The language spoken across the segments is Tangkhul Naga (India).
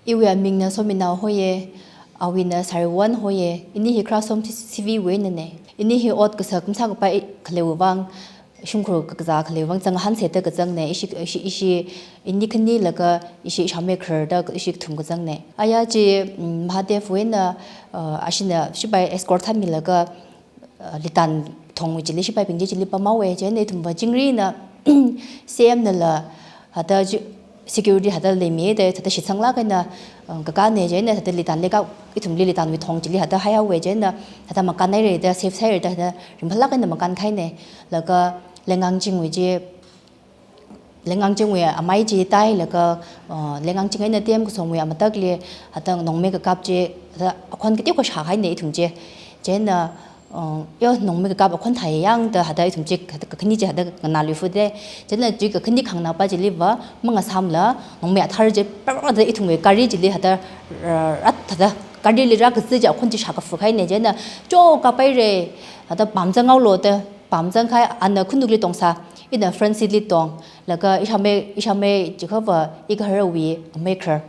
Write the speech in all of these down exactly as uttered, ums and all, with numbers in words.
Iwui amingna Sominao hoiye, awuina Sariwon hoiye, ini hi Khra Som Siviwui einane. Ini hi ot kasak masākapai khaleiwui vang, shimkhur kakazā khaleiwui vang, zanghan sāda kazangne, ishi, ishi, ishi, ini khani laga, ishi ishāmei khararda, ishi kathum kazangne. Aya chi, mm, Mahadevwui eina, uh, ashina shipai escort sāmilaga, uh, Litan thongwui chili shipaibing chi chili pamhaowe, chieina ithumva chingri eina C M nala hithāda chi security hithāda leimida, hithāda shitsanglāk eina, uh, kakāne, chieina hithāda Litanli ka, ithumli Litanwui thong chili hithāda haihaowe, chieina hithāda makānhairada, safe sāhairada, hithāda ringphālāk eina makānkahaine, laga Lengangchingwui chi, Lengangchingwui amai chi tāhailaga, uh, Lengangching eina T M Kasomwui amatakli, hithāda nongmei kakap chi, hithāda akhon kateokha shākahaine ithum chi. Chieina, uh, yo nongmei kakap akhon thāi yangda hithāda ithum chi, hithāda kakhane chi hithāda nganāluifute. Chieina chi kakhane khanganāpa chiliva, mangasāmla, nongmei athar chi, parada ithumwui gari chili hithāda, uh, rat hithāda, garili rākazā chi akhon chi shākaphakahaine. Chieina, cho kaphaire, hithāda pamzanghaolo da, pamzangkahai, ana khanukli tongsā, ina front seat li tong, laga ishāmei, ishāmei chiakhava, igaharawui amei kharar.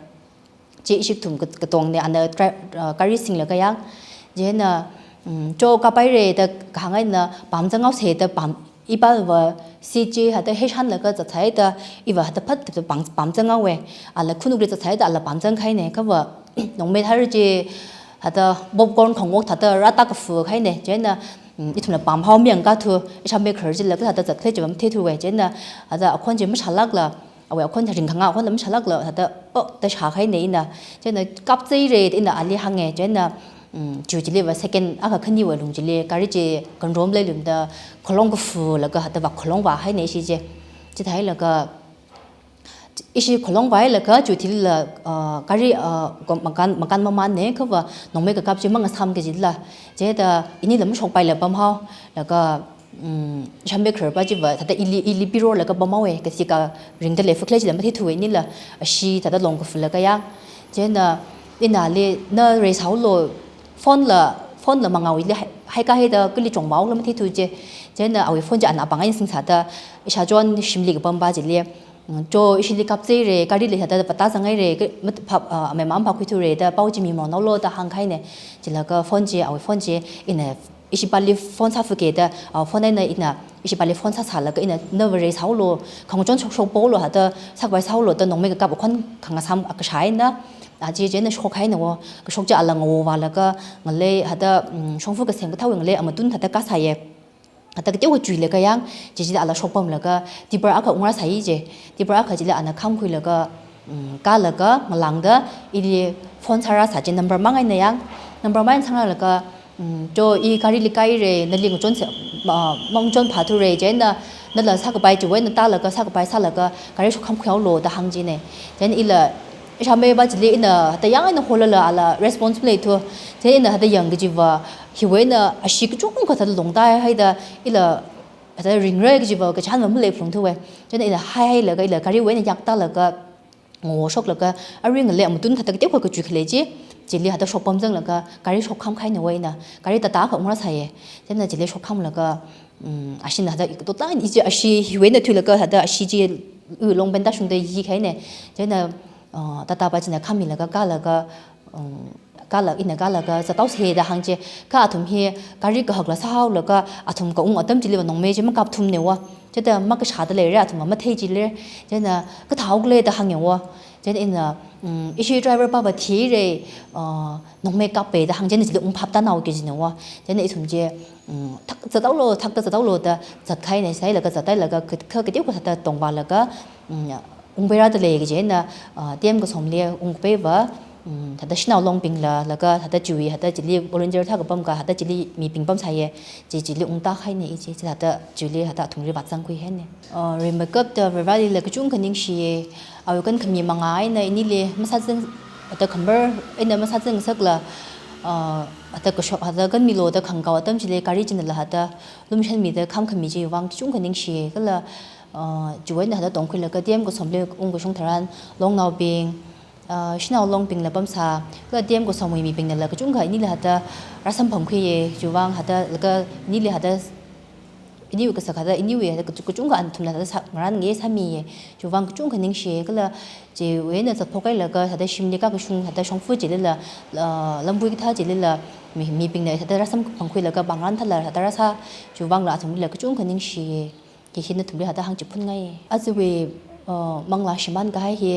Chi ishi kathum ka-, katongne, ana dri-, uh, gari singlaga yang. Chieina, mm, cho kaphairada kahāng eina pamzanghaose da pam, ipāva seat chi hithāda heishanlaga zatsāhaida, iva hithāda phat hithāda pam, pamzanghaowe. Ala khanukli zatsāhaida, ala pamzangkahaine, khava, nongmei athar chi, hithāda popcorn khongwok hithāda rātā kaphakahaine, chieina, mm, ithumla pamhaomi yangkathu, ishāmei kharar chila kathāda zatkhala chiva matheithuwe, chieina, hithāda akhon chi mashālākla, awui akhon ringkhanga akhonla mashālākla, hithāda, oh, da shākahaine ina, chieina kapzaire da ina ali hānge, chieina, mm, chiwui chiliva second akha khaniwui lung chili, gari chi control maleilumda, kholong kaphalaga hithāda vak kholong vāhaine ishi chi, chithāhailaga, ishi kholong vāhailaga chiwui thilila, uh, gari, uh, ko-, makān, makān mamanne, khava nongmei kakap chi mangasām kajila. Chithāda inila mashokpaila pamhao, laga, mm, ishāmei khararpa chiva, hithāda ili, ili pirolaga pamhaowe, kachi ka ringda leifakhala chila matheithuwe inila, ashi hithāda long kaphalaga yang. Chieina, inali, na reisāhaolo, phone la, phone la mangawuili hai, haikahaida kali chungmāhaola matheithu chi. Chieina awui phone chi ana apāng eina singsāda, ishāchon shimli kapampa chili, mm, cho ishili kapzaire, garili hithāda vātā zanghaire, ka, mat, pha, ah, amei mama phākhuithure da, pao chi mimon haolo da hāngkahaine, chilaga phone chi, awui phone chi, ina ishipāli phone sāphake da, ah, phone eina ina ishipāli phone sāsālaga ina nava reisāhaolo, khangachon shokshok polo hithāda sākapai sāhaolo da nongmei kakap akhon khangasām akha shāhaina, ah, chi chieina shokkahaine wo, kashok chi ala ngavālaga, ngalei hithāda, mm, shongfa kasem kathāwui ngalei amatun hithāda kasāye. Hithāda kateokha chuilaga yang, chi chili ala shokpamlaga, tipper akha ungrāsāi chi, tipper akha chili ana khamkhuilaga, mm, kālaga, ngalāngda, ili phone sārāsā chi number mang eina yang, number mang eina sangrālaga, mm, cho i garili kāhaire, nali ngachon se, ma, mangachon phāthure, chieina, nala sākapai chiwui eina tālaga, sākapai sālaga, gari shokhamkhuihaolo da hāng chine. Chieina ila, ishāmeipa chili ina, hithāda yang eina holala ala response maleithu, chieina ina hithāda yang kajiva, hiwui eina ashi kachungkha hithāda longtāhaida, ila, hithāda ringra kajiva, kachānva maleiphalungthuwe. Chieina ila haihailaga, ila gariwui eina yaktālaga, ngoshoklaga, arui ngalei amatun hithāda kateokha kachui khalei chi, chili hithāda shokpamzanglaga, gari shokkhamkahaine wo ina, gari Tata akha ungrāsāye. Chieina chili shokkhamlaga, mm, ashina hithāda ik-, totan ichi ashi hiwui eina thuilaga hithāda ashi chi, u long penta shungda yikahaine. Chieina, uh, Tatapa china khammilaga, kālaga, um, kāla, ina kālaga, zathaose da hāng chi, kha athum hi, gari kahakla sāhaolaga, athum kaung atam chiliva nongmei chi makapthumne wo. Chithāda makashāda leire, athumva mathei chilei. Chieina, kathāhaokhala da hānge wo. Chieina ina, mm, ishi driver pava thire, uh, nongmei kape da hāng chieina chili ungphap tānao kajine wo. Chieina ithum chi, mm, thak zathaolo, thakta zathaolo da zatkahaine, sāhailaga zathailaga, ka, ka, kateokha hithāda tongvālaga, mm, ungpairāda lei kaji eina, ah, T M Kasomli ungpaiva, mm, hithāda Shanao Longbingla, laga hithāda chiwui, hithāda chili volunteer thā kapam ka, hithāda chili mibing pamsāye, chi chili ungtākahaine i chi, chi hithāda chili hithāda athumli vāzangkhuihaine. Ah, rimeikapta Varivarālila kachungkha ningshiye, awui kankhami manga eina inili masāzang, hithāda khambar eina masāzangngasakla, ah, hithāda kashok, hithāda kanmilo da khangakao atam chili gari chinala hithāda lumshanmida khamkhami chiwui vang kachungkha ningshiye, kala, ah, chiwui eina hithāda tongkhuilaga T M Kasomli ungkashung tharan, longnaobing, ah, Shanao Longbingla pamsā, kala T M Kasomwui mibingnala kachungkha inila hithāda rāsamphangkhuiye, chiwui vang hithāda laga inili hithāda iniwui kasā kathāda, iniwui hithāda kachungkha nathumna hithāda sā, ngarānngai sāmiya. Chiwuivang kachungkha ningshiya, kala chiwui eina zatphok hailaga hithāda shimli kakashung, hithāda shongfa chilila, ah, lambui kathā chilila, mi, mibingna hithāda rāsamkaphang khuilaga pāng ngarān thāla hithāda rāsā, chiwuivangla athumlila kachungkha ningshiya. Hi hi nathumli hithāda hāngchiphunngai. Ajawui, uh, manglā shimānkahai hi,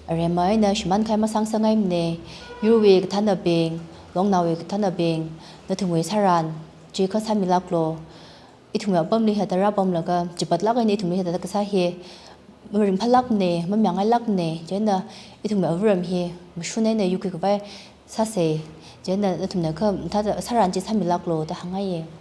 aremma eina shimānkahai masāngasakngaimana. Yurwui kathānnabing, longnaowui kathānnabing, nathumwui sāran chi kha sāmilāklu. Ithumwui apamli hithāda rāpamlaga, chipatlāk eina ithumli hithāda kasā hi maringphālākmana, mamayāngailākmana, chieina ithumwui avāram hi mashun eina yuikhuikhavai sāsa, chieina nathumna kha hithāda sāran chi sāmilāklu da hāngngaiya.